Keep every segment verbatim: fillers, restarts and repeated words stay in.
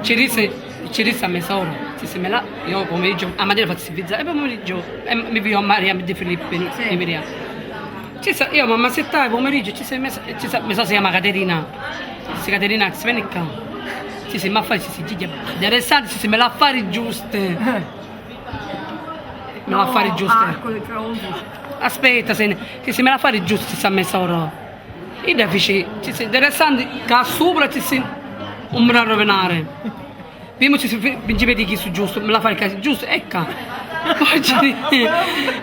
Ci dissi, ci dissi a me sora, ci dissi, me la, io pomeriggio, a mattina faccio servizio, e pomeriggio, e mi vio a Maria De Filippi, sì. Di Maria. Ci sa, io, mamma, se stai pomeriggio, ci sei messa, ci sa, me so si chiama Caterina. Ci dissi, Caterina, si veni qua. Ci si, ma fai, ci si, Gigi, interessante, ci si, me l'affari giuste. Me l'affari giuste. Aspetta, se, ci si, me l'affari giuste, ci sa, me sora. Idda fici, ci si, interessanti, ca supra ci si, un mi la rovinare. Prima ci si, principio di chi su giusto, me la fai ca giusto, ecca. Poi ci,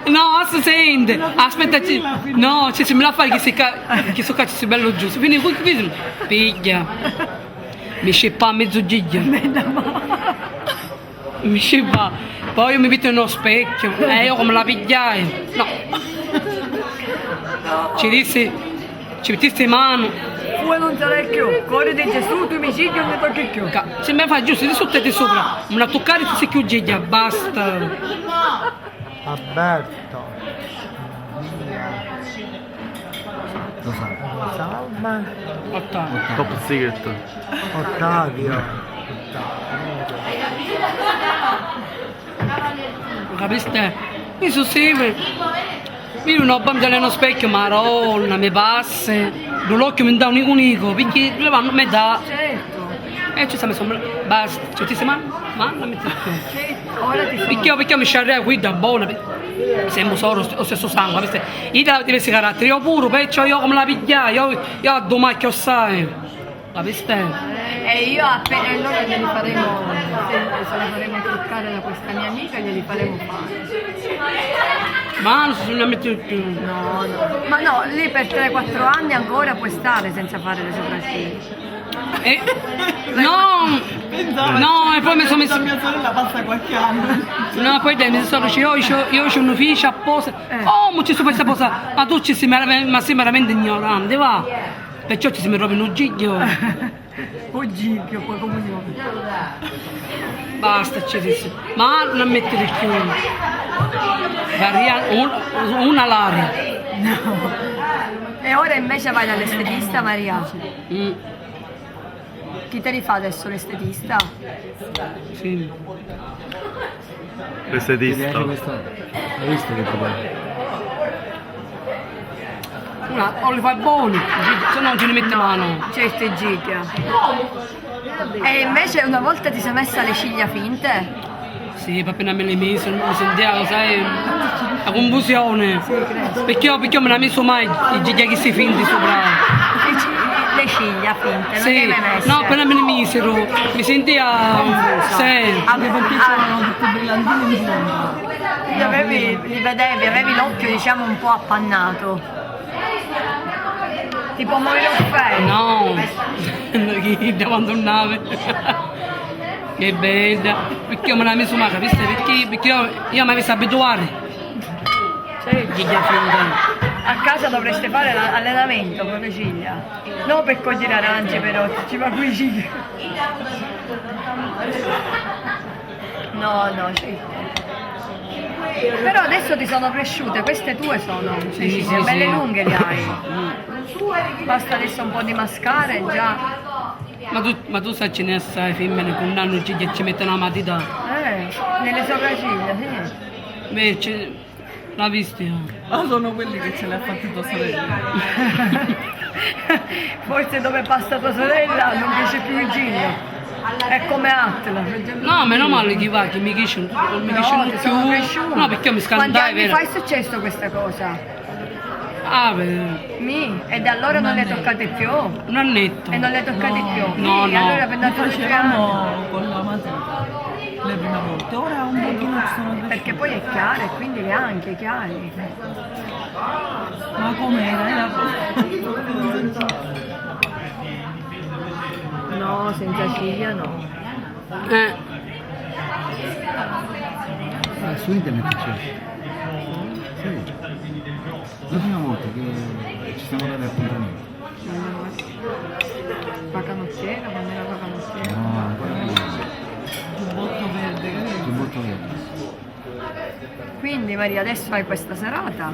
no, si sente, aspetta, ci, no, ci si, me la fai chi si ca, chi su ca ci si bello giusto. Quindi, qui, qui, piglia. Mi scippa a mezzo giglio. Mi ci va. Poi io mi metto in uno specchio. Eh, io come la pigliai? No. Ci dissi, ci mettisti mano. Fu e non sarei più. Cuore di Gesù, tu mi gigli, non mi tocchi più. Ca-, se mi fai giusto di sotto e di sopra, non la toccare, tu sei più giglia, basta. Alberto. Mamma mia. Lo sa. Salma. Ottavio. Top secret. Ottavio. Ottavio. Capiste? Mi su seve. Io non ho bisogno di uno specchio, maronna, mi passe. L'occhio mi dà un nico nico, perché le vanno, mi dà. Certo. E ci sta messo, basta, ci ti si ma, ma non mi ti più. Certo, ora ti sono. Perché io, perché io mi sciarrei qui da buona, siamo solo lo stesso sangue, questo, io devo dire questi caratteri, io pure, perciò io come la pigliai, io, io a domani che sai, capiste? E io appena, e allora glieli faremo, se, se la faremo truccare da questa mia amica, glieli faremo fare. Ma non si ne mette più. No, no. Ma no, lì per tre quattro anni ancora puoi stare senza fare le sopracciglia. Eh, no, no, e poi mi sono messo. Mia sorella passa qualche anno. No, poi dai, mi sono, io, io, io ci un ufficio apposta. Eh. Oh, mo ci sto questa cosa. Ma tu ci sei, ma, ma sei veramente ignorante, va. Perciò ci si mi rovi un giglio. Oggi più poi comunione. Basta, ci dissi. Ma non mettere più. Varia-, un-, una l'aria. No. E ora invece vai dall'estetista, Maria? Mm. Chi te li fa adesso l'estetista? Sì. L'estetista. Ti piace questo? Hai visto che problema? No, o li fai buoni, se no non ci ne metti mano. Certo, è giga. E invece una volta ti sei messa le ciglia finte? Sì, appena me le misi, mi sentia, lo sai, la confusione. Sì, credo. Perché io, perché io me la miso mai i gigli che si finti sopra. Le ci-, le ciglia finte, non sì, le hai mai messe? No, appena me le misero, mi sentia, sì. Anche perché c'erano tutti i brillantini in fondo. Li avevi, li vedevi, avevi l'occhio, diciamo, un po' appannato. Tipo Moira Offei. No, chi davanti un nave. Che bella. Perché io me la miso mai, capiste? Perché, perché io, io mi avessi abituare. Cioè, giglia finta. A casa dovreste fare la-, allenamento con le ciglia. No per cogliere arance però, ci va con i cigli. No, no, certo. Però adesso ti sono cresciute, queste tue sono, sì, sì, sì, belle lunghe le hai. Basta adesso un po' di mascara e già. Ma tu, ma tu sai, ce n'è assai femmine che non hanno ciglia e ci mettono la matita. Eh, nelle sopracciglia, sì. Invece, l'ha visto io. Ma sono quelli che ce li ha fatti tua sorella. Forse dove passa tua sorella non cresce più il giglio. È come Attila. No, meno male che va, che mi cresce, non mi cresce più. No, perché io mi scandai. Quanti anni fa è successo questa cosa? Ah, beh. Mi, e da allora non le toccate più? Un annetto. E non le toccate più? No, no. Allora per una cosa con la matita. Le prime volte, ora un pochino ci sono cresciute. Perché poi è chiaro e quindi le ha anche chiari. Ma com'era? Era... No, senza ciglia no. Eh. Ah, su internet c'è. Sì. La prima volta che ci siamo dati appuntamento. Pacanottiera, quando era pacanottiera? No, ancora prima. Giubbotto verde, capito? Giubbotto verde. Quindi Maria, adesso hai questa serata.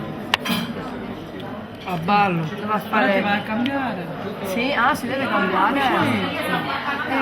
A ballo. Dove va a fare? Ora ti vai a cambiare. Sì? Ah, si deve cambiare? Sì. Eh,